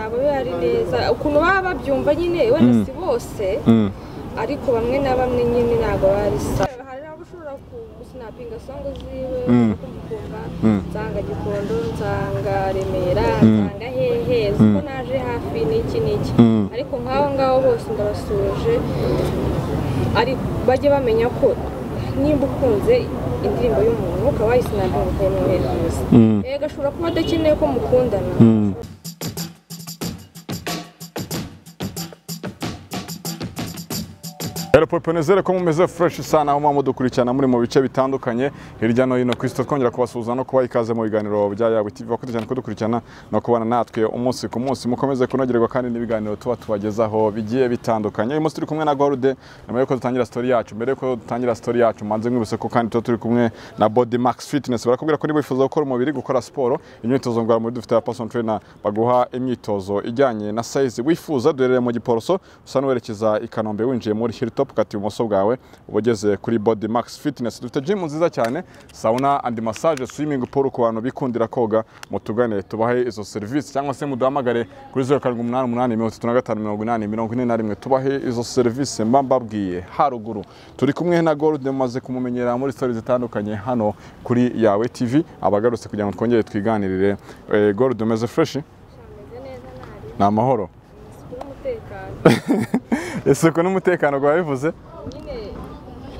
Ntabwo biba ari neza ukuntu baba babyumva nyine, wenda si bose ariko bamwe na bamwe nyine ntabwo bari sawa. Hari abo ushobora gusinapinga song ziwe ukumva nsanga Gikondo, nsanga Remera, nsanga hehe, ko naje hafi n'iki n'iki, ariko nk'abo ngabo bose ndabasuje, ariko bajye bamenya ko nimba ukunze indirimbo y'umuntu ukaba wayisinapinga ukayimwoherereza, yego ashobora kuba adakeneye ko mukundana. Hello people, nizere ko mumeze fresh sana aho mudukurikirana muri mu bice bitandukanye hirya no hino ku isi. Twongera kubasuhuza no kubaha ikaze mu biganiro bya Yawe TV. Bakoze cyane kudukurikirana no kubana natwe umunsi ku munsi, mukomeze kunogerwa kandi n'ibiganiro tuba tubagezaho bigiye bitandukanye. Uyu munsi turi kumwe na Gold. Nyuma yuko dutangira story yacu, mbere yuko dutangira story yacu manze mwibutse ko kandi tuba turi kumwe na Body Max Fitness. Barakubwira ko niba wifuza gukora umubiri, gukora siporo, imyitozo ngororamubiri, dufite aba personal trainer baguha imyitozo ijyanye na size wifuza. Duherereye mu Giporoso, usa n'uwerekeza i Kanombe, winjiye muri Hilltop ukata ibumoso bwawe uba ugeze kuri Body Max Fitness. Dufite gym nziza cyane, sauna and massage, swimming pool ku bantu bikundira koga. Mutugane tubahe izo service, cyangwa se muduhamagare kuri 0788 35 80 41 tubahe izo service mba mbabwiye haruguru. Turi kumwe na Gold, mumaze kumumenyera muri stories zitandukanye hano kuri Yawe TV, abagarutse kugira ngo twongere twiganirire. Gold, umeze fresh? Meze neza, ntari Ni amahoro? Isuku n'umutekano. Isuku n'umutekano gwa bivuze Nyine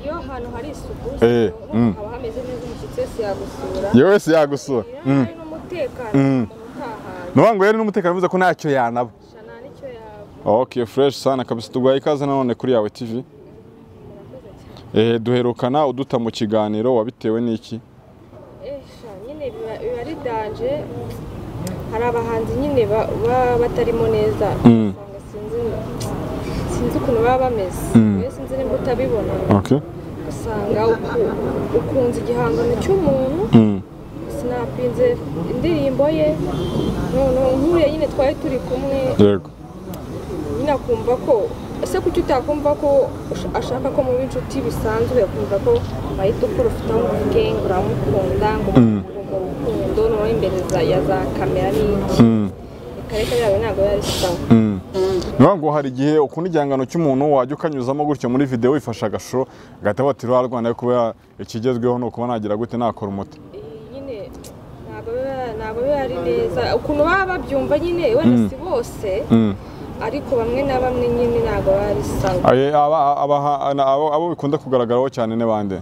iyo ahantu hari isuku haba hameze neza, umushyitsi wese yagusura. Yewe wese yagusura. Iyo hari n'umutekano, umuntu utahaye Nuvuga ngo rero n'umutekano bivuze ko ntacyo yanaba. Nta n'icyo yaba. Okay, fresh sana kabisa. Tuguhaye ikaze nanone kuri Yawe TV. Murakoze cyane. Duherukana uduta mu kiganiro, wabitewe n'iki? Esha nyine biba ari danger. Hari abahanzi nyine baba batarimo neza, usanga sinzi ukuntu baba bameze. Wowe sinzi nimba utabibona. Usanga ukunze igihangano cy'umuntu, sinapinze indirimbo ye, noneho nk'uriya nyine twari turi kumwe, nyine akumva ko, ese kuki utakumva ko ashaka ko muba inshuti bisanzwe, akumva ko wahita uprofita ngo uvuge ngo uramukunda, ngo mu rukundo, noneho imbere ya za kamera n'iki. Ikarita yawe ntabwo yari sawa. Niyo ngo hari igihe ukunda igihangano cy'umuntu, wajya ukanyuzamo gutyo muri video wifashe agashusho, agahita bati rwa Rwanda kuba ikigezweho ni ukuba nagira gute, nakora umuti. Nyine ntabwo biba ari neza ukuntu baba babyumva nyine, wenda si bose ariko bamwe na bamwe nyine ntabwo baba ari sawa. Aye, abo bikunda kugaragaraho cyane ni bande?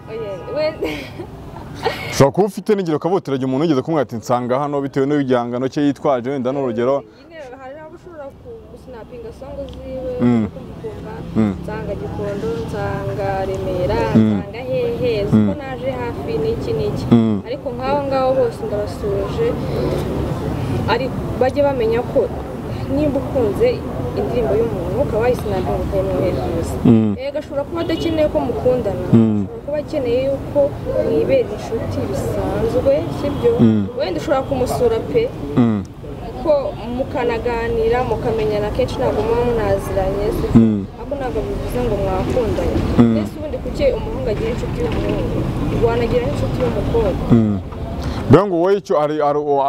Oye, wenda Ushobora kuba ufite n'ingero ukavuga uti umuntu wigeze kumubwira ati nsanga hano bitewe n'igihangano cye yitwaje, wenda n'urugero. Nyine hari abo ushobora gusinapinga song ziwe ukumva nsanga Gikondo, nsanga Remera, nsanga hehe, ko naje hafi n'iki n'iki, ariko nk'abo ngabo bose ndabasuje, ariko bajye bamenya ko nimba ukunze indirimbo y'umuntu ukaba wayisinapinga ukayimwoherereza, yego ashobora kuba adakeneye ko mukundana, ashobora kuba akeneye yuko mwibera inshuti bisanzwe, sibyo? Wenda ushobora kumusura pe, ko mukanaganira mukamenyana, kenshi ntabwo muba munaziranye, sibyo? Ariko ntabwo bivuze ngo mwakundanye. Mbese ubundi kuki umuhungu agira inshuti y'umuhungu, wanagira n'inshuti y'umukobwa? Mbega ngo wowe icyo ari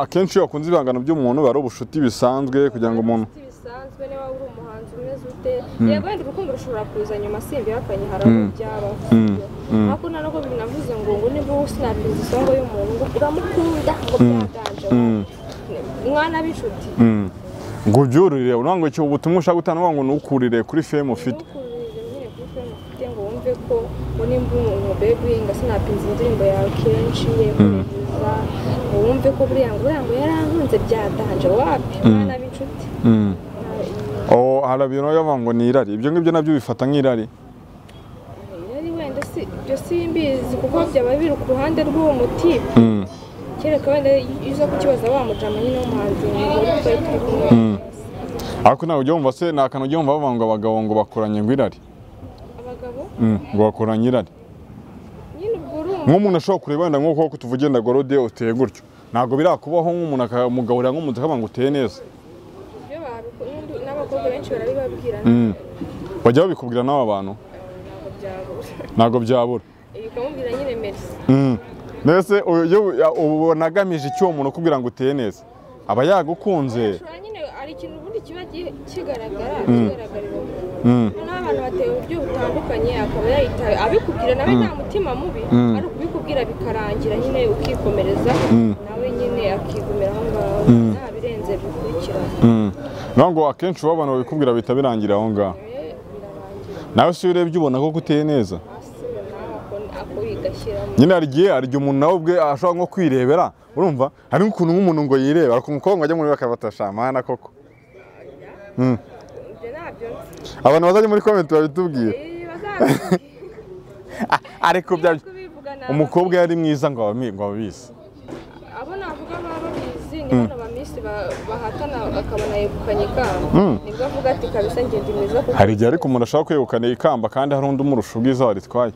akenshi iyo wakunze ibihangano by'umuntu biba ari ubushuti bisanzwe kugira ngo umuntu Inshuti bisanzwe, niba uri umuhanzi umeze ute, yego wenda urukundo rushobora kuza nyuma, simbihakanye, hari aho byabaho, sibyo? Ariko nta nubwo binavuze ngo niba usinapinze isong y'umuntu ngo uramukunda, ngo byaganje, mwana b'inshuti. Ngo ubyurire, unavuga ngo icyo ubutumwa ushaka gutanga, uvuga ngo nukurire kuri fame ufite. Ntukurire nyine kuri fame ufite, ngo wumve ko ngo nimba umuntu baby ngo sinapinze indirimbo yawe kenshi yekohereza, ngo wumve ko buriya ngo yarankunze byadanje, wapi, mwana b'inshuti. Oh, hari ibintu bavuga ngo ni irari, ibyo ngibyo nabyo bifata nk'irari? Irari wenda si ibyo, simbizi kuko byaba biri ku ruhande rw'uwo mutipe, kereka wenda iyo uza kukibaza wa mujama nyine w'umuhanzi ngo twari turi kumwe. Ariko ntabwo ujya wumva se, ni akantu ujya wumva bavuga ngo abagabo ngo bakoranye ngo irari? Abagabo? Ngo bakoranye irari. Nyine ubwo urumva Nk'umuntu ashobora kureba wenda nk'uko tuvuge nda Gorode uteye gutyo, ntabwo birakubaho nk'umuntu akamugaburira nk'umuntu akavuga ngo uteye neza? Ibyo n'abakobwa benshi barabibabwira. Bajya babikubwira n'aba bantu? Ntabwo byabura. Ntabwo byabura. Ukamubwira nyine merci. Mbese ubona agamije icyo uwo muntu ukubwira ngo uteye neza aba yagukunze? Ashobora nyine ari Ubundi kiba kigaragara kigaragarira umuntu. Noneho abantu bateye uburyo butandukanye akaba yahita abikubwira nawe nta mutima mubi, ari ukubikubwira bikarangira nyine ukikomereza nawe nyine akigumira aho ngaho nta birenze bikurikirana. Ntabwo akenshi uba abantu babikubwira bihita birangira aho ngaho. Nawe se urebye ubona ko uteye neza. Nyine hari igihe umuntu nawe ubwe ashobora nko kwirebera, urumva hari ukuntu nk'umuntu ngo yireba ariko umukobwa ajya muri bakabatasha mana koko. Abantu bazajya muri comment babitubwira. Ariko umukobwa yari mwiza ngo ababizi. Abo navuga baba babizi ni bano ba miss bahatana akabona yegukanye ikamba. Nibwo avuga ati kabisa njye ndi mwiza kuko. Hari igihe ariko umuntu ashaka kwegukana ikamba kandi hari undi umurusha ubwiza waritwaye.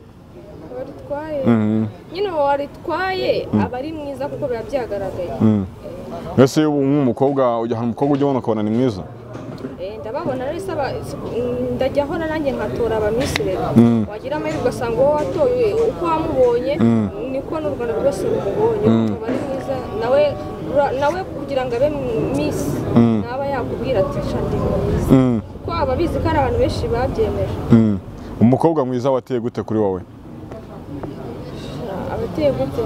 Nyine uwo waritwaye aba ari mwiza kuko biba byagaragaye. Mbese nk'umukobwa ujya ahantu umukobwa ujya ubona ukabona ni mwiza? Ndababona rero isaba ndajyaho nanjye nkatora aba miss rero. Wagira amahirwe ugasanga uwo watoye uko wamubonye niko n'u Rwanda rwose rumubonye akaba ari mwiza nawe kugira ngo abe miss naba yakubwira ati sha ndi mwiza. Kuko aba abizi ko ari abantu benshi babyemeje. Umukobwa mwiza wateye gute kuri wowe? Abateye gute?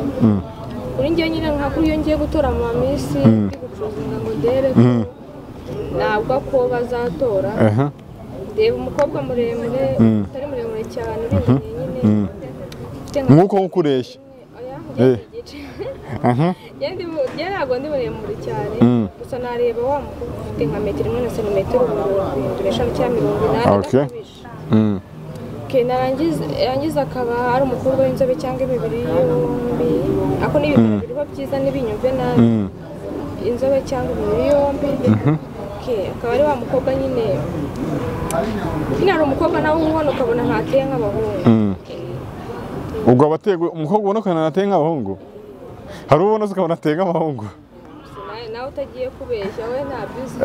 Kuri njye nyine nka kuri iyo ngiye gutora mu miss ndi gucuruza ngo ndere ko ntabwo ko bazatora. Ndeba umukobwa muremure utari muremure cyane uringaniye nyine. Nk'uko nkureshya. Njye ntabwo ndi muremure cyane gusa nareba wa mukobwa ufite nka metero 1 na santimetero 75 cyangwa 80 adakabije. Narangiza akaba ari umukobwa w'inzobe cyangwa imibiri yombi, ako ni ibintu biriho byiza n'ibinyumve nabi, inzobe cyangwa imibiri yombi. Akaba ari wa mukobwa nyine ari umukobwa nawe ubona ukabona ntateye nk'abahungu. Ubwo abateye umukobwa ubona ukabona ntateye nk'abahungu? Hari ubona ukabona ateye nk'abahungu? Nawe utagiye kubeshya we ntabyo uzi.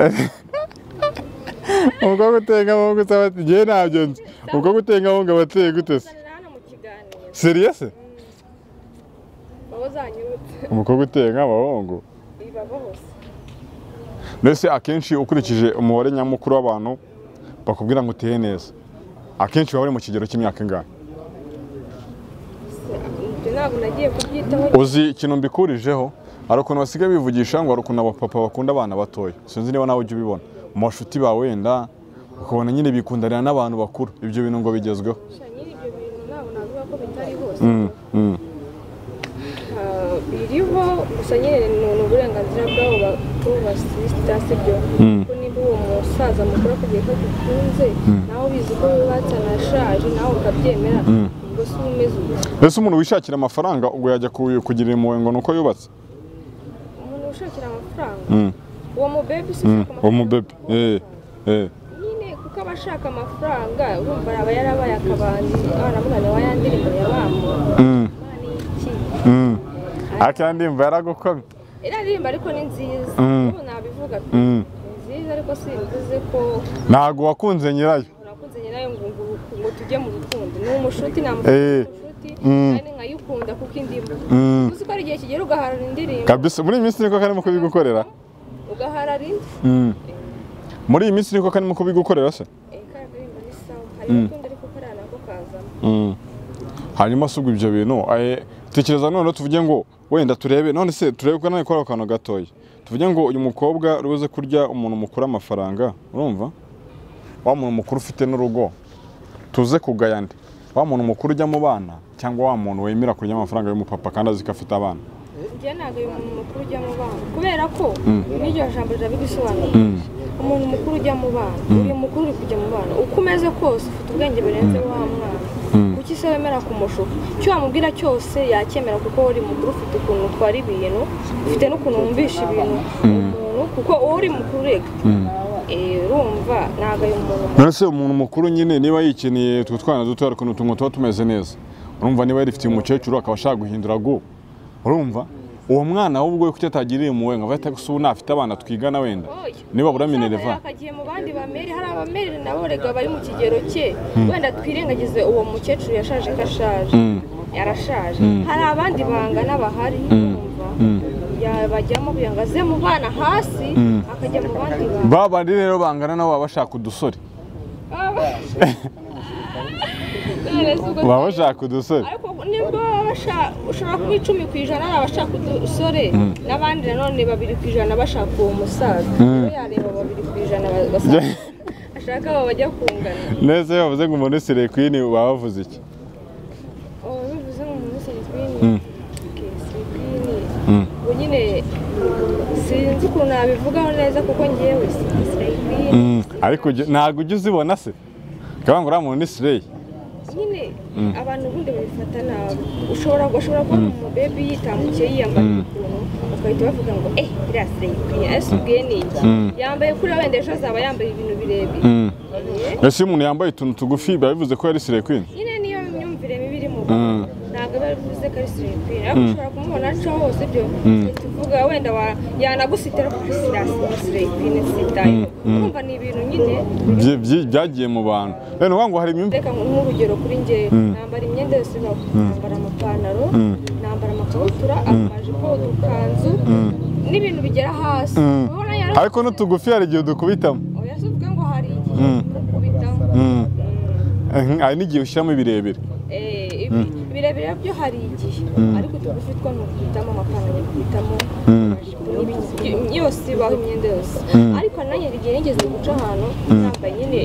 Umukobwa uteye nk'abahungu usaba ati njyewe ntabyo nzi. Umukobwa uteye nk'abahungu aba ateye gute se? Seriye se? Umukobwa uteye nk'abahungu? Mbese akenshi ukurikije umubare nyamukuru w'abantu bakubwira ngo uteye neza, akenshi baba bari mu kigero cy'imyaka ingahe? Uzi ikintu mbikurijeho? Hari ukuntu basigaye bivugisha ngo hari ukuntu abapapa bakunda abana batoya. Sinzi niba nawe ujya ubibona mu bashuti bawe wenda ukabona nyine bikundanira n'abantu bakuru, ibyo bintu ngo bigezweho. Biriho gusa nyine ni uburenganzira bwabo basisita sibyo, kuko niba uwo musaza mukuru akubwiye ko agukunze nawe ubizi ko wubatse anashaje nawe ukabyemera, ubwo si umeze ute? Ese umuntu wishakira amafaranga ubwo yajya kugira impuhwe ngo ni uko yubatse? Umuntu wishakira amafaranga uwo mubebe si ushaka amafaranga? Uwo mubebe nyine kuko aba ashaka amafaranga urumva aba yarabaye akabandi abana wa ya ndirimbo yabamu. Ariko ndirimbo yaragukomye. Iriya ndirimbo ariko ni nziza, ubu nabivuga pe ni nziza ariko simvuze ko ntabwo wakunze nyirayo. Nakunze nyirayo ngo tujye mu rukundo, ni umushuti namufata umushuti kandi nkayikunda kuko indirimbo uzi ko ari igihe kigera ugaharara indirimbo kabisa. Muri iyi minsi niko karimo kubigukorera, ugaharara indi. Muri iyi minsi niko karimo kubigukorera se? Kariya karirimbo ni sawa, hari urukundo ariko kariya nako kazamo. Hanyuma se ubwo ibyo bintu tekereza none tuvuge ngo wenda turebe none se turebe ko nawe kora akantu gatoya, tuvuge ngo uyu mukobwa rubuze kurya umuntu mukuru amafaranga, urumva wa muntu mukuru ufite n'urugo tuze kugaya nde? Wa muntu mukuru ujya mu bana cyangwa wa muntu wemera kurya amafaranga y'umupapa kandi azi ko afite abana? Njye ntabwo uyu muntu mukuru ujya mu bana kubera ko n'iryo jambo rirabisobanura. Umuntu mukuru ujya mu bana, uri mukuru uri kujya mu bana, uko umeze kose ufite ubwenge burenze wa mwana. Kuki se wemera kumushuka? Icyo wamubwira cyose yacyemera kuko uri mukuru ufite ukuntu utwara ibintu, ufite n'ukuntu wumvisha ibintu umuntu, kuko uri mukuru rega urumva ntabwo ari umuntu. None se umuntu mukuru nyine niba yikeneye utwo twana duto hari ukuntu tuba tumeze neza, urumva niba yarifitiye umukecuru akaba ashaka guhindura go, urumva uwo mwana ahubwo kuki atagiriye impuhwe ngo avate gusa ubu nafite abana twigana wenda niba bura minerva akagiye mu bandi bameri, hari abameri nabo rega bari mu kigero cye, wenda twirengagize uwo mukecuru yashaje kashaje yarashaje, hari abandi bangana bahari, urumva Akabajyamo kugira ngo aze mu bana hasi, akajya mu bandi bantu. Ba bandi rero bangana nabo baba bashaka udusore. Baba bashaka udusore. Ariko nibwo ushobora kuba 10% ari abashaka udusore, n'abandi nanone 2% bashaka uwo musaza. Rero yareba 2% basaza ashaka abo bajya kungana. Neza iyo bavuze ngo umuntu slay queen baba bavuze iki? Bivuze ngo umuntu slay queen. Okay, slay queen. Ubwo nyine sinzi ukuntu nabivugaho neza kuko ngewe slay queen. Ariko ntabwo ujya uzibona se? Kavuga ngo uriya muntu ni slay. Nyine abantu ubundi babifata nabi. Ushobora kubona umubebi yitambukiye yiyambaye ukuntu, bagahita bavuga ngo iriya slay queen, ese ubwiye ni iki? Yambaye kuri wenda ejo azaba yambaye ibintu birebire. Ese iyo umuntu yambaye utuntu tugufi biba bivuze ko yari slay queen? Nyine niyo myumvire mibi iri mu bantu. Ntabwo biba bivuze ko ari slay queen. Ariko ushobora kumubona aca hose ibyo tuvuga wenda yanagusitira ko slay queen sitaye. Urumva ni ibintu nyine byagiye mu bantu. Rero ngo hari imyumvire. Reka nk'urugero kuri njye, nambara imyenda yose ibaho. Nambara amapantaro, nambara amakabutura, amajipo, udukanzu n'ibintu bigera hasi. Ariko n'utugufi hari igihe dukubitamo. Oya se uvuge ngo hari igihe dukubitamo. Hari n'igihe ushyiramo ibirebire. Ibirebire byo hari igihe, ariko utugufi two ntukubitamo, amapantaro nkubitamo, amajipo yose ibaho, imyenda yose. Ariko nanjye igihe nigeze guca ahantu nambaye nyine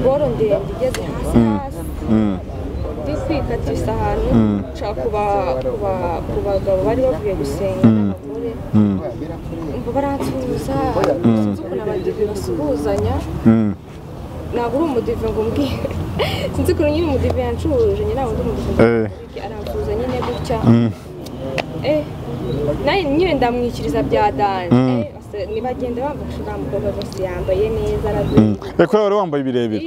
boro ndende igeze hasi hasi, ndi kwikatisa ahantu nca ku bagabo bari bavuye gusenga n'abagore, umva baransuhuza, sinzi ukuntu abadive basuhuzanya. Ntabwo uri umudive ngo umbwire, sinzi ukuntu nyine umudive yancuhuje, nyine ntabwo ndi umudive aransuhuza nyine gutya. Nyine ndamwikiriza bya danje. Nibagenda bamfasha uriya mukobwa rwose yambaye neza aragwira. Reka wari wambaye ibirebire.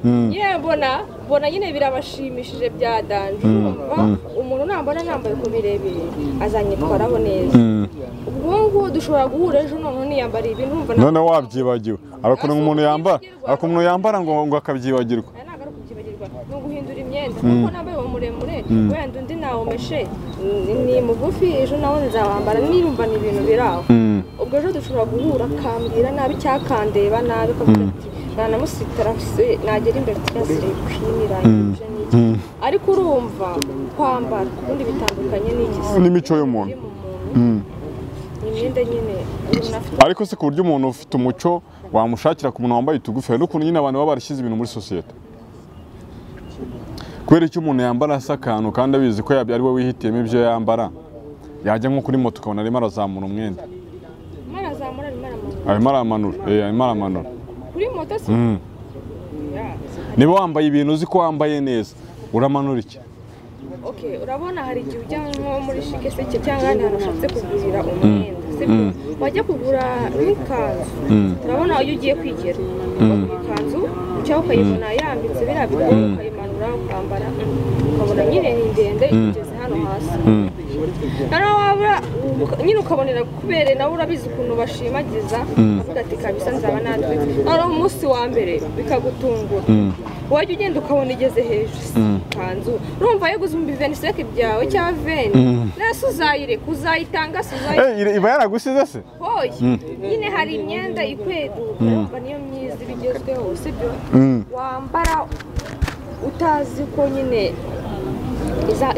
Nyine mbona nyine birabashimishije bya danje. Urumva umuntu nambona nambaye ku birebire azanyitwaraho neza. Ubwo ngubu dushobora guhura ejo noneho niyambara ibi ndumva none wabyibagiwe. Ariko umuntu yambara, ariko umuntu yambara ngo akabyibagirwa. Ntabwo ari ukubyibagirwa, ni uguhindura imyenda. Kuko nambaye uwo muremure wenda undi nawomeshe ni mugufi, ejo nawe nzawambara, nirumva ni ibintu biraho. Ubwo ejo dushobora guhura akambwira nabi cyakandeba nabi akavuga ati nanamusitara nagera imbere ati queen irangije n'iki. Ariko urumva kwambara ubundi bitandukanye n'iki n'imico y'umuntu. Imyenda nyine unafite. Ariko se ku buryo umuntu ufite umuco wamushakira ku muntu wambaye utugufi, hari n'ukuntu nyine abantu baba barashyize ibintu muri sosiyete. Kubera icyo umuntu yambara asa akantu kandi abizi ko ari we wihitiyemo ibyo yambara, yajya nko kuri moto ukabona arimo arazamura umwenda. Arimo aramanura, arimo aramanura. Kuri moto se? Niba wambaye ibintu uzi ko wambaye neza, uramanura iki? Okay, urabona hari igihe ujya nko muri shike se cyangwa ahandi hantu ushatse kugurira umwenda, sibyo? Wajya kugura nk'ikanzu, urabona iyo ugiye kwigera ikanzu cyangwa ukayibona yambitse biriya bigo, ukayimanura ukambara, ukabona nyine ni ndende igeze hano hasi. Noneho wabura nyine ukabonera kubere nawe urabizi ukuntu bashimagiza, avuga ati kabisa nzaba natwitse. Noneho umunsi wa mbere bikagutungura, wajya ugenda ukabona igeze hejuru ikanzu, urumva yaguze ibihumbi 25 byawe cyangwa 20, nase uzayireka uzayitanga se uzayireka. Iba yaragusize se? Hoya nyine hari imyenda ikweduka, urumva niyo myiza ibigezweho, sibyo? Wambara utazi ko nyine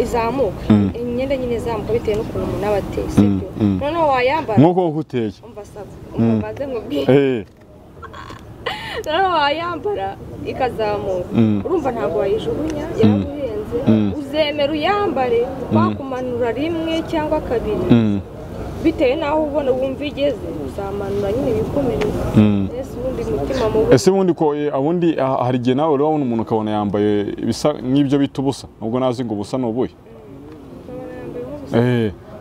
izamuka, imyenda nyine izamuka bitewe n'ukuntu umuntu aba ateye, sibyo? Noneho wayambara nk'uko uteye, umva saba umva mbanze nkubwire, noneho wayambara ikazamuka, urumva ntabwo wayijugunya, yaraguhenze, uzemera uyambare wakumanura rimwe cyangwa kabiri, bitewe n'aho ubona wumva igeze, uzamanura nyine bikomereza. Ese ubundi mutima mubi. Ese ubundi ko abundi hari igihe nawe urabona umuntu ukabona yambaye ibisa nk'ibyo bita ubusa, nubwo nazi ngo ubusa ni ubuhe.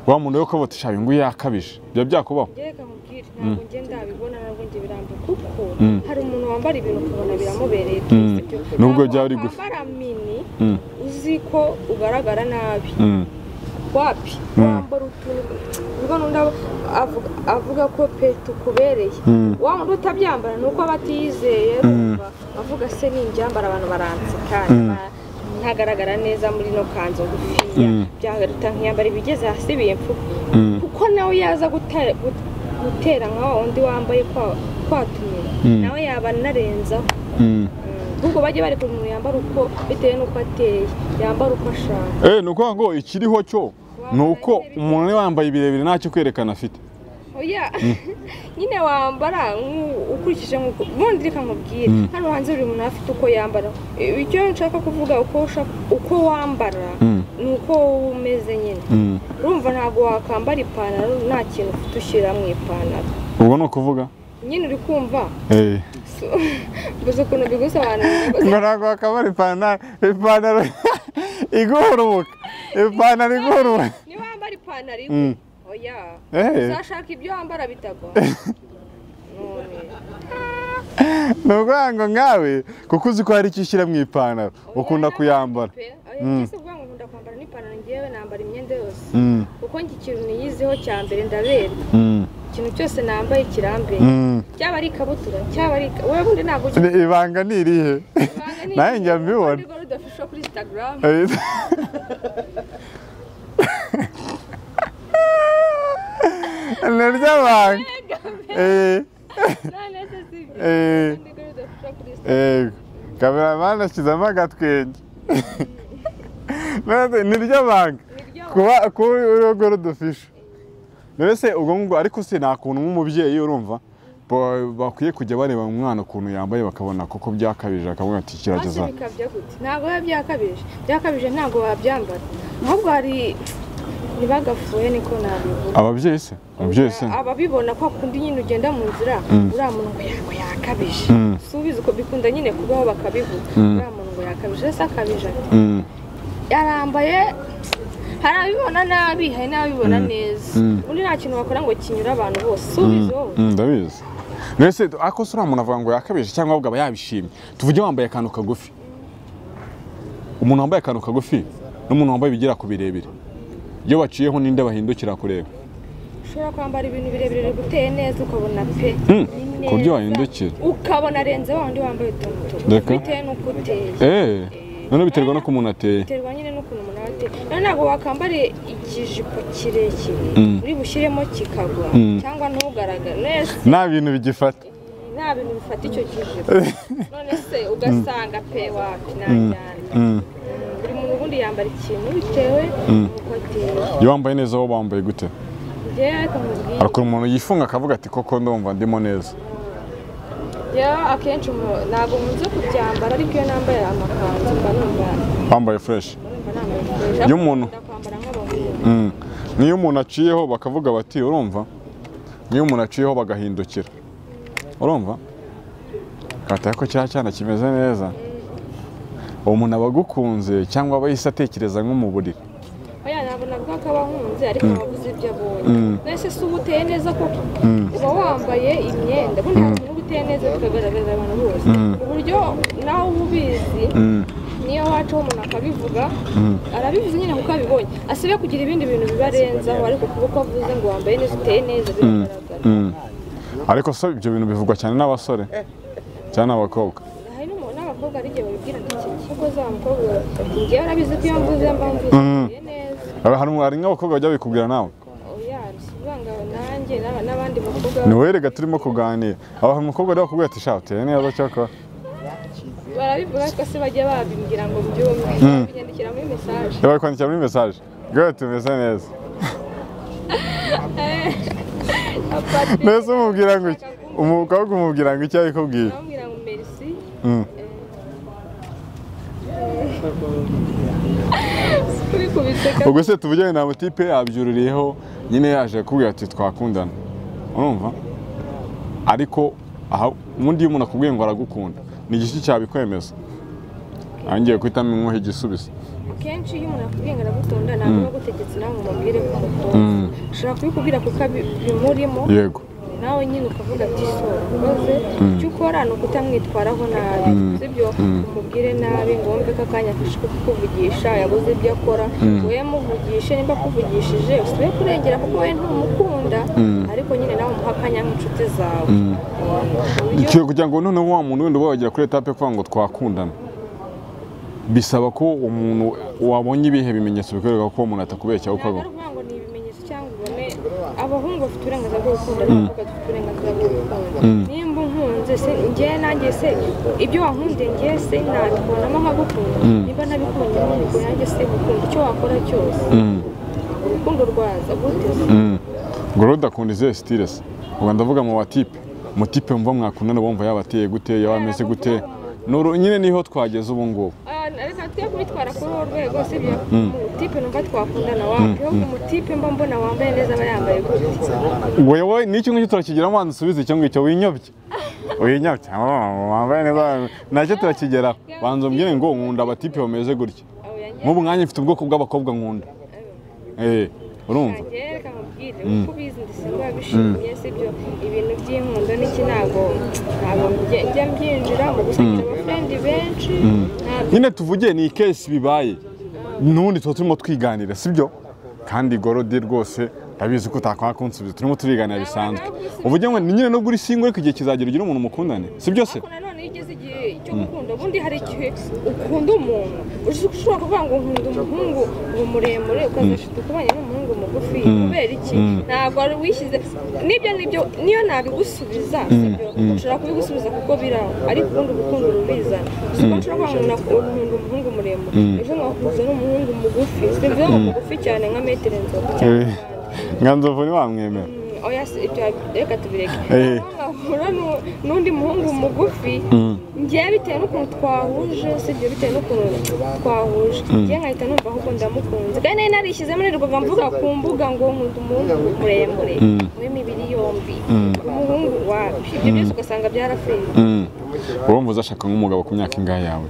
Wa muntu yo kavuga ati shayo ngo yakabije, bya byakubaho. Reka nkubwire, ntabwo njye ndabibona, ntabwo njye biramba, kuko hari umuntu wambara ibintu ukabona biramubereye sibyo? Nubwo byaba ari gufi. Wambara mini uzi ko ugaragara nabi. Wapi wambara utuntu ubwo n'undi avuga ko pe tukubereye, wa wundi utabyambara nuko aba atiyizeye, avuga se ninjyambara abantu baranseka, ntagaragara neza muri no kanzu ngufiya, byaruta nkiyambara ibigeze hasi biyempfuka, kuko nawe yaza gutera nka undi wambaye kwatumira nawe yaba narenzaho. Ubwo bajye bari ku muntu yambara uko bitewe n'uko ateye, yambara uko ashaka. Ni ukuvuga ngo ikiriho cyo ni uko umuntu wambaye ibirebire ntacyo kwerekana afite. Oya, nyine wambara ukurikije nk'uko ubundi reka nkubwire, hano hanze buri muntu afite uko yambara. Icyo nshaka kuvuga uko wambara ni uko umeze nyine. Urumva ntabwo wakambara ipantaro nta kintu ufite ushyira mu ipantaro. Ubwo ni ukuvuga nyine uri kumva gusa ukuntu bigusobanurira ngo ntabwo wakambara ipantaro iguhuruka, ipantaro iguhuruka. Niba wambara ipantaro oya, uzashaka ibyo wambara bitagwa. Ni ukuvuga ngo nkawe kuko uzi ko hari icyo ushyira mu ipantaro ukunda kuyambara. Ese uvuga ngo nkunda kwambara n'ipantaro, ngewe nambara imyenda yose kuko njye ikintu niyiziho cya mbere ndaberwa. Ikintu cyose nambaye kirambere, cyaba ari ikabutura cyaba ari wowe bundi ntabwo ibanga ni irihe? Nawe njya mbibona kuri Instagram. Niryo banga. Kameramani ashyizemo agatwenge. Niryo banga kuba uriho Gold Official. Mbese ubwo ngubwo ariko se nta kuntu nk'umubyeyi urumva bakwiye kujya bareba umwana ukuntu yambaye bakabona koko byakabije akavuga ati kirageza. Ntabwo biba byakabije, byakabije ntabwo wabyambara, ahubwo hari ntibagafuye niko nabivuga. Ababyeyi se? Ababyeyi se? Ababibona ko kundi nyine ugenda mu nzira uriya muntu ngo yakabije. Subiza uko bikunda nyine kubaho bakabivuga. Uriya muntu ngo yakabije se akabije ati. Yarambaye hari abibona nabi, hari n'abibona neza. Undi nta kintu bakora ngo kinyura abantu bose. Subiza wowe. Ndabizi. Mbese ako se uriya muntu avuga ngo yakabije cyangwa ahubwo aba yabishimye. Tuvuge wambaye akantu kagufi. Umuntu wambaye akantu kagufi n'umuntu wambaye ibigera ku birebire. Iyo baciyeho ninde bahindukira kureba? Ushobora kwambara ibintu birebire biguteye neza ukabona pe ku buryo wahindukira ukabona arenze wa wundi wambaye utuntu bitewe n'uko uteye. None biterwa n'uko umuntu ateye. Biterwa nyine n'ukuntu umuntu ateye. None ntabwo wakambara ikijipo kirekire uri bushyiremo kikagwa cyangwa ntugaragare neza. Nta bintu bigifata. Nta bintu bifata icyo kijipo. None se ugasanga pe wapi najyana. Buri muntu ubundi yambara ikintu bitewe n'uko ateye. Iyo wambaye neza wowe wambaye gute? Ariko umuntu yifunga akavuga ati koko ndumva ndimo neza. Akenshi ntabwo nkunze kubyambara ariko iyo nambaye amakanzu mba numva wambaye fresh. Iyo umuntu niyo umuntu aciyeho bakavuga bati urumva, niyo umuntu aciyeho bagahindukira urumva kata ko cya cyana kimeze neza, uwo muntu aba agukunze cyangwa aba yise atekereza nko mu buriri. Oya ntabwo navuga ko aba ankunze ariko aba avuze ibyo abonye. Nese se uba uteye neza koko uba wambaye imyenda ubundi hari umuntu uteye neza bikagaragaza abantu bose uburyo nawe uba ubizi. Niyo wacaho umuntu akabivuga arabivuze nyine kuko abibonye, asibe kugira ibindi bintu bibarenzaho ariko kuba uko avuze ngo wambaye neza uteye neza biragaragara. Ariko so ibyo bintu bivugwa cyane n'abasore cyane n'abakobwa. Hari n'abakobwa ari igihe babibwira ati kuko za mukobwa ngewe arabizi ko iyo mvuze mba mvuze neza. Hari nk'abakobwa bajya bikubwira nawe? Oya, si nanjye n'abandi bakobwa. Ni wowe rega turimo kuganira. Aho hari umukobwa rero akubwira ati sha uteye neza cyakora. Barabivuga ariko se bajya babimbwira ngo mbyumve. Babinyandikira muri message. Babikwandikira muri message. Gwe tumeze neza. Nese umubwira ngo iki? Umukobwa umubwira ngo iki abikubwiye? Amubwira ngo merci. Ubwo se tuvuge na mutipe yabyururiyeho nyine yaje kubwira ati twakundana. Urumva? Ariko aha ubundi iyo umuntu akubwiye ngo aragukunda ni igiki cyabikwemeza? Angiye kwitamo inkuhe igisubizo. Kenshi iyo umuntu akubwiye ngo aragukunda ntabwo aba agutegetse nawe ngo umubwire ko umukunda. Ushobora kubikubwira kuko bimurimo. Yego. Nawe nyine ukavuga ati so ukoze icyo ukora ni ukutamwitwaraho nabi, sibyo? Umubwire nabi ngo wumve ko akanya afashe kukuvugisha yabuze ibyo akora, wowe muvugishe nimba akuvugishije usibe kurengera kuko wowe ntumukunda, ariko nyine nawe umuha akanya nk'inshuti zawe. Icyo kugira ngo noneho wa muntu wenda uba wagera kuri etape kuvuga ngo twakundana, Bisaba ko umuntu wabonye ibihe bimenyetso bikwereka ko umuntu atakubeshya uko Ntabwo ari ukuvuga ngo ni ibimenyetso cyangwa ubone abahungu bafite uburenganzira bwo gukunda n'abakobwa dufite uburenganzira bwo gukunda. Nimba unkunze se njye nanjye se ibyo wankunde njye se nabikubonamo nkagukunda, nimba ntabikubonyemo ubwo nanjye se gukunda icyo wakora cyose urukundo rwaza gute se? Ngo rero udakunda izihe style se? Ubwo ndavuga mu batipe, mutipe mva mwakundana bumva yabateye gute, yaba ameze gute? Nuru nyine niho twageze ubu ngubu. Reka twe kubitwara kuri urwo rwego, sibyo? Umutipe numva twakundana wapi, ahubwo umutipe mba mbona wambaye neza aba yambaye gute? Wewe n'icyo ngicyo turakigeraho, wanze usubize icyo ngicyo winyobye. Winyobye, wambaye neza nacyo turakigeraho. Banza umbwire ngo nkunda abatipe bameze gutya. Nk'ubu nkanjye mfite ubwoko bw'abakobwa nkunda. Urumva? Reka nkubwire uko ubizi ndetse wabishimye, sibyo? Ibintu by'inkundo n'iki ntabwo njya mbyinjiramo, gusa ngira abafrendi benshi. Nyine tuvuge ni case bibaye n'ubundi tuba turimo twiganira, sibyo? Kandi Gorodi rwose ndabizi ko utakwanga kunsubiza, turimo turiganira bisanzwe. Uvuge ngo nyine nubwo uri single ariko igihe kizagera ugira umuntu mukundane, sibyo se? Ariko nanone iyo ugeze igihe cyo gukunda, ubundi hari igihe ukunda umuntu ushobora kuvuga ngo nkunda umuhungu ubu muremure, ukazashita ukubanye n'umuhungu mugufi kubera iki? Ntabwo wari wishyize nibyo nibyo, niyo nabigusubiza sibyo, ushobora kubigusubiza kuko biraho, ariko ubundi urukundo rubizana. Siko nshobora kuvuga ngo nkunda umuhungu muremure, ejo nkahuza n'umuhungu mugufi, simvuze ngo mugufi cyane nka metero nzovu cyane. Nka nzovu ntiwamwemera? Oya, ibyo reka tubireke. Nkahura n'undi muhungu mugufi, njyewe bitewe n'ukuntu twahuje, sibyo, bitewe n'ukuntu twahuje njyewe nkahita numva ahubwo ndamukunze. Kandi nari narishyizemo nirirwaga mvuga ku mbuga ngo nkunda umuhungu muremure w'imibiri yombi, umuhungu wapi, ibyo byose ugasanga byarapfuye. Urumva uzashaka nk'umugabo ku myaka ingahe yawe?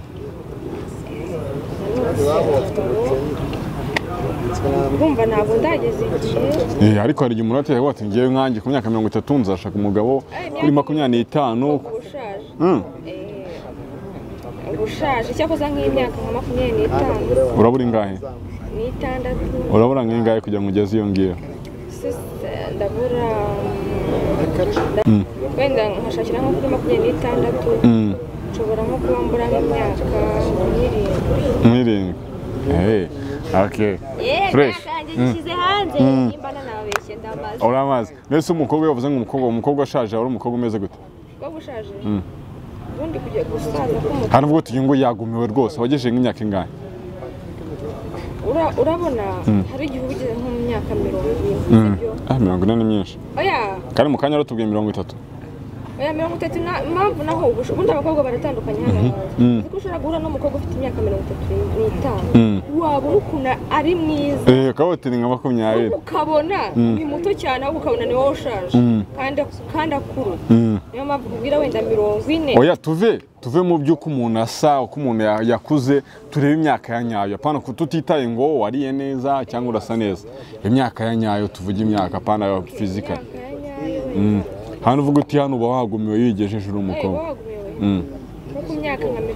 Urumva ntabwo ndageze igihe. Ariko hari igihe umuntu ateye ati ngewe nkanjye ku myaka 30 nzashaka umugabo kuri 25. Ubushaje cyakoze nk'imyaka nka 25. Urabura ingahe? Ni 6. Urabura nk'ingahe kugira ngo ugeze iyo ngiyo? Ndabura wenda nkashakira nko kuri 26. Nshobora nko kuba mbura nk'imyaka 7. 7. Okay. Fresh. Nshyize hanze nimba nanabeshye ndamaze. Uramaze. Mbese umukobwa yavuze ngo umukobwa ashaje ari umukobwa umeze gute? Umukobwa ushaje? Ubundi kujya gusaza k'umukobwa. Hano ubwo tugira ngo yagumiwe rwose, wagejeje nk'imyaka ingahe? Urabona hari igihe ugeze nko mu myaka 40, sibyo? 40 ni myinshi. Oya. Kandi mu kanya rero tubwiye 30. Oya 30 na impamvu naho ubundi abakobwa baratandukanye hano hanze. Kuko ushobora guhura n'umukobwa ufite imyaka 35, wabona ukuntu ari mwiza. Ukabona ni nka 20. Ukabona ni muto cyane, ahubwo ukabona ni wowe ushaje kandi akuru. Niyo mpamvu kubwira wenda 40. Oya tuve mu by'uko umuntu asa, uko umuntu yakuze, turebe imyaka ya nyayo. Apana tutitaye ngo wariye neza cyangwa urasa neza. Imyaka ya nyayo tuvuge imyaka, apana ya physical. Hano uvuga uti hano uba wagumiwe yigejeje uri umukobwa. Nko ku myaka nka 37.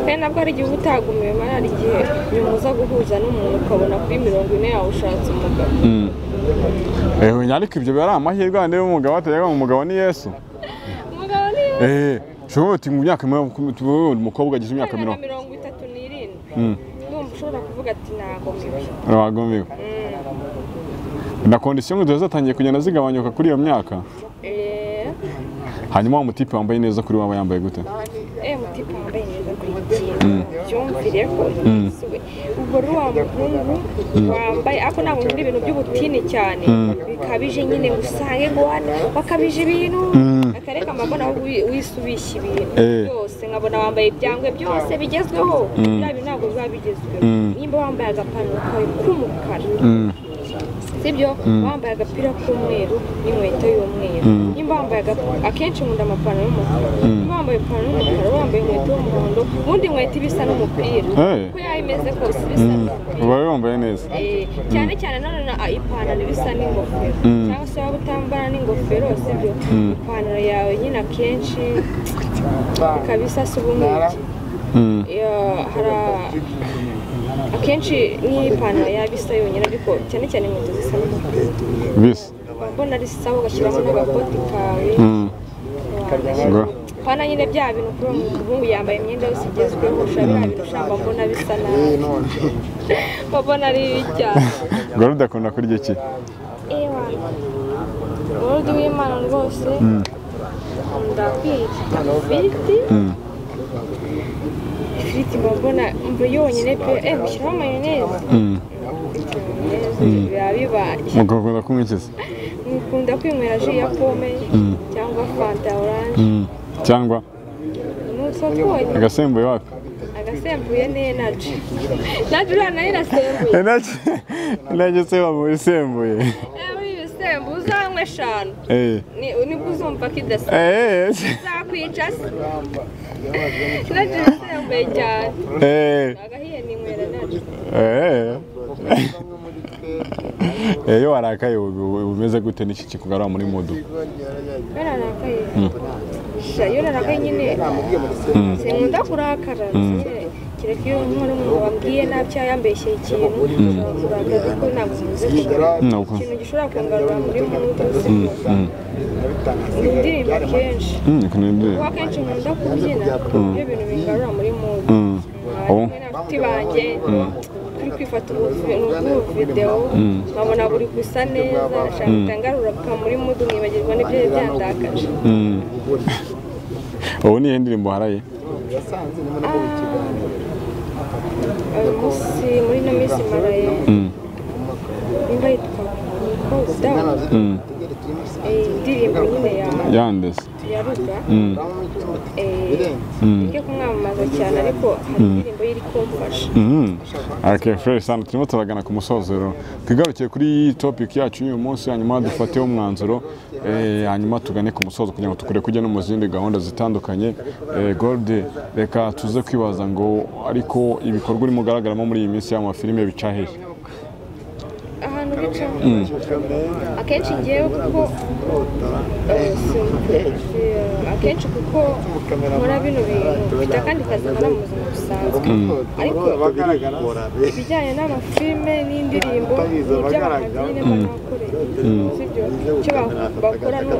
Kandi nabwo hari igihe uba utagumiwe, mara hari igihe nyuma uza guhuza n'umuntu ukabona kuri 40 yawe ushatse umugabo. Ariko ibyo biba ari amahirwe, niba umugabo atajya ngo umugabo ni Yesu. Umugabo ni Yesu. Ushobora uti mu myaka umukobwa agize imyaka 37. Ndumva ushobora kuvuga ati nagumiwe. Wagumiwe. Na condition ngo zatangiye kugenda zigabanyuka kuri iyo myaka. Hanyuma wa mutipe wambaye neza kuri waba yambaye gute? Mutipe wambaye neza kuri iki? Byumvire ko ubwo ari wa muhungu wambaye ako ntabwo nkunda ibintu by'ubutini cyane bikabije nyine usange ngo wakabije ibintu akareka amabona aho wisubishya ibintu byose, nkabona wambaye ibyangwe byose bigezweho, bya bintu ntabwo biba bigezweho. Nimba wambaye agapantaro kawe k'umukara, sibyo, wambaye agapira k'umweru n'inkweto y'umweru, nimba wambaye akenshi nkunda amapantaro y'umukara, nimba wambaye ipantaro y'umukara wambaye inkweto y'umuhondo, ubundi inkweto iba isa n'umupira uko yaba imeze kose bisa n'umupira, uba wambaye neza. Cyane cyane nanone ipantaro iba isa n'ingofero, cyangwa se waba utambara n'ingofero, sibyo, ipantaro yawe nyine akenshi ikaba isa n'ubumwe. Akenshi nk'ipantaro yaba isa yonyine, ariko cyane cyane inkweto zisa n'umukara. Bisa mbona ari sawa, ugashyiramo n'agakoti kawe. Pana nyine bya bintu kuri umuhungu yambaye imyenda yose igezweho shabira bintu shamba mbona bisa nabi. Mbona ari cyane. Gold akunda kurya iki? Ewa. Gold w'Imana rwose. Ndakwita ifiriti. Ifiriti mbona mba yonyine pe ushyiraho mayoneze. Biba bibaye. Mugakunda kunywa iki se? Nkunda kwinywera ji ya pome cyangwa fanta orange. Cyangwa agasembuye wapi? Agasembuye ni energy. Energy uriya nayo irasembuye. Energy energy se bamu isembuye. Ibisembuye uzanywe 5. Nibwo uzumva ko idasembuye. Izakwica se. Energy irasembuye cyane. Agahiye ninywera energy. Iyo warakaye umeze gute n'iki kikugarura muri mood? Iyo narakaye. Iyo narakaye nyine sinkunda kurakara. Kereka iyo umuntu wambwiye nabi cyangwa yambeshyeye ikintu kurakara kuko ntabwo nkunze kurakara. Ikintu gishobora kungarura muri mood ni indirimbo kenshi. Kuko akenshi nkunda kubyina ibyo bintu bingarura muri mood. N'abashuti banjye turi kwifata ubu video nkabona buri gusa neza nshaka ngarura muri mood nkibagirwa n'ibyo byandakaje. Ubu ni indirimbo haraye? Umunsi muri ino minsi maraye nimba yitwa Cool. Indirimbo nyine ya yandese ya Ruga. Ike kumwamamaza cyane ariko hari indirimbo iri kumfasha. Okay, fresh sana turimo turagana ku musozo. Twigarukiye kuri topic yacu y'uyu munsi hanyuma dufateho umwanzuro hanyuma tugane ku musozo kugira ngo tukure kujya no mu zindi gahunda zitandukanye. Gold reka tuze kwibaza ngo ariko ibikorwa urimo garagaramo muri iyi minsi y'amafilime bica hehe? Ahantu bica akenshi ngewe kuko akenshi kuko nkora bino bintu mfite akandi kazi nkora mu buzima busanzwe ariko ibijyanye n'amafilime n'indirimbo ni iby'abahanzi nyine mba nakoreye sibyo icyo bakora ni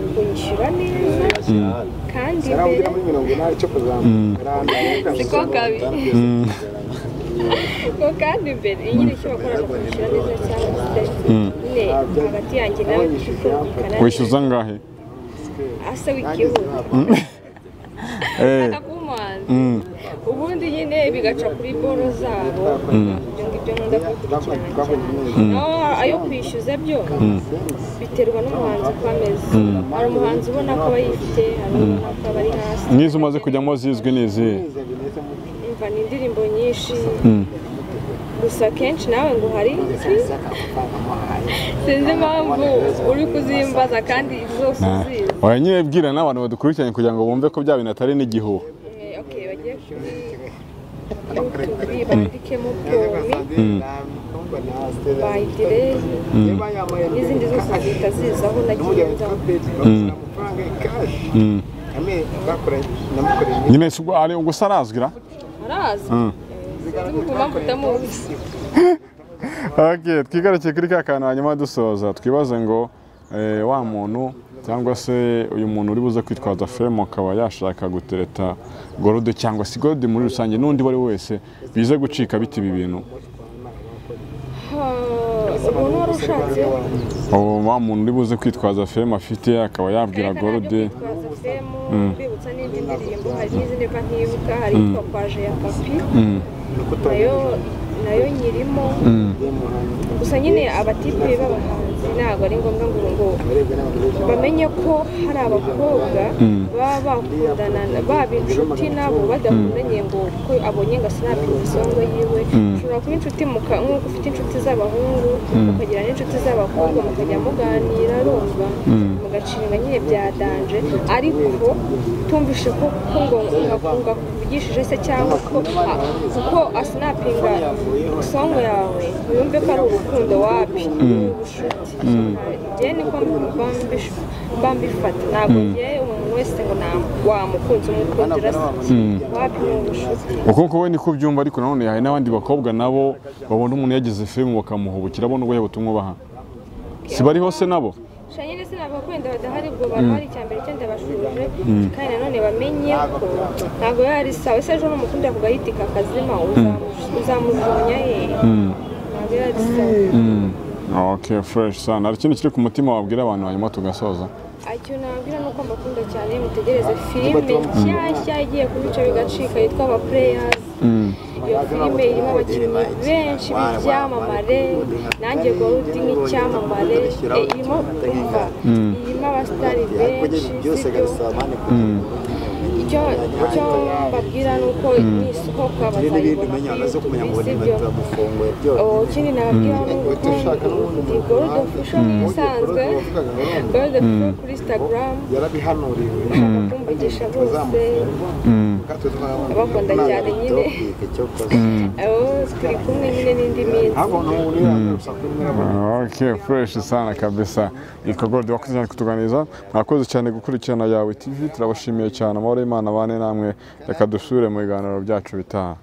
ukunyishyura neza kandi mbere siko kabi ngo kandi mbere nyine icyo bakora ni ukwishyura neza cyangwa se nyine hagati yanjye nawe tukumvikana. Wishyuza angahe? Ase w'igihugu akakumanza ubundi nyine bigaca kuri boro zabo ibyo ngibyo nkunda kubikurikirana cyane. Naho ayo kwishyuza byo biterwa n'umuhanzi uko ameze. Hari umuhanzi ubona ko aba yifite, hari ubona ko aba ari hasi. N'izo umaze kujyamo zizwi ni izihe? Umva ni indirimbo nyinshi gusa kenshi nawe ngo hari iki sinzi impamvu uri kuzimbaza kandi zose uzizi. Oya nyine bwira n'abantu badukurikiranye kugira ngo bumve ko bya bintu atari n'igihuha. Okay, bagiye kuri YouTube bandikemo Pomi by Delay n'izindi zose zihita zizaho nagiye nzaho. Nyine ari gusa arazwira? Arazwi. Sinzi impamvu utamuzi. Okay, twigarukiye kuri ka kantu hanyuma dusoza twibaze ngo wa muntu cyangwa se uyu muntu uri buze kwitwaza fame akaba yashaka gutereta Gold cyangwa se Gold muri rusange n'undi wari wese bize gucika biti ibi bintu. Umuntu wari ushatse wa muntu uri buze kwitwaza fame afite akaba yabwira Gold mbibutsa n'indi ndirimbo hari n'izindi mba ntibuka hari yitwa Kwaje ya Papi nayo nyirimo. Gusa nyine abatipe b'abahanzi ntabwo ari ngombwa ngo bamenye ko hari abakobwa baba bakundana baba inshuti nabo badakundanye ngo ko abonye ngo asinapinze isonga yiwe. Ushobora kuba inshuti nk'uko ufite inshuti z'abahungu ukagira n'inshuti z'abakobwa mukajya muganira rumva mugacinga nyine bya danje ariko tumvishe ko ngo akuvugishije se cyangwa ko kuko asinapinga isonga yawe wumve ko ari urukundo wapi ubushuti. Njye niko mba mbifata ntabwo njye umuntu wese ngo wamukunze umukundira wapi ni ubushuti. Uko wowe niko ubyumva ariko nanone hari n'abandi bakobwa nabo babona umuntu yagize fame bakamuhubukira bo n'ubuhe butumwa baha si bari hose nabo? Nyine Sinavuga ko wenda badahari, ubwo barahari. Icya mbere cyo ndabashuje, kandi nanone bamenye ko ntabwo yari sawa. Ese ejo n'umukunda kugahita kakazima, uzamujugunya hehe? Ntabwo yari sawa. Okay, fresh sana. Hari ikindi kiri ku mutima wabwira abantu, hanyuma tugasoza? Icyo nababwira ni uko mbakunda cyane. Mutegereze filime nshyashya igiye kubica bigacika yitwa Aba Players. Iyo filime irimo abakinnyi benshi b'ibyamamare, nanjye Gold nk'icyamamare. Irimo, umva, irimo abasitari benshi, sibyo? Icyo mbabwira ni uko nisohoka bazayibona kuri YouTube, sibyo? Oh, ikindi nababwira ni uko ndi Gold Official nk'ibisanzwe, Gold Official kuri Instagram. Yarabihanuriwe. Ushaka kumvugisha bose, abakunda cyane nyine. Abo turi kumwe nyine n'indi minsi. Okay, fresh sana kabisa. Yitwa Gold, wakoze cyane kutuganiriza. Mwakoze cyane gukurikirana Yawe TV, turabashimiye cyane. Amahoro y'Imana bane namwe. Reka dusubire mu biganiro byacu bitaha.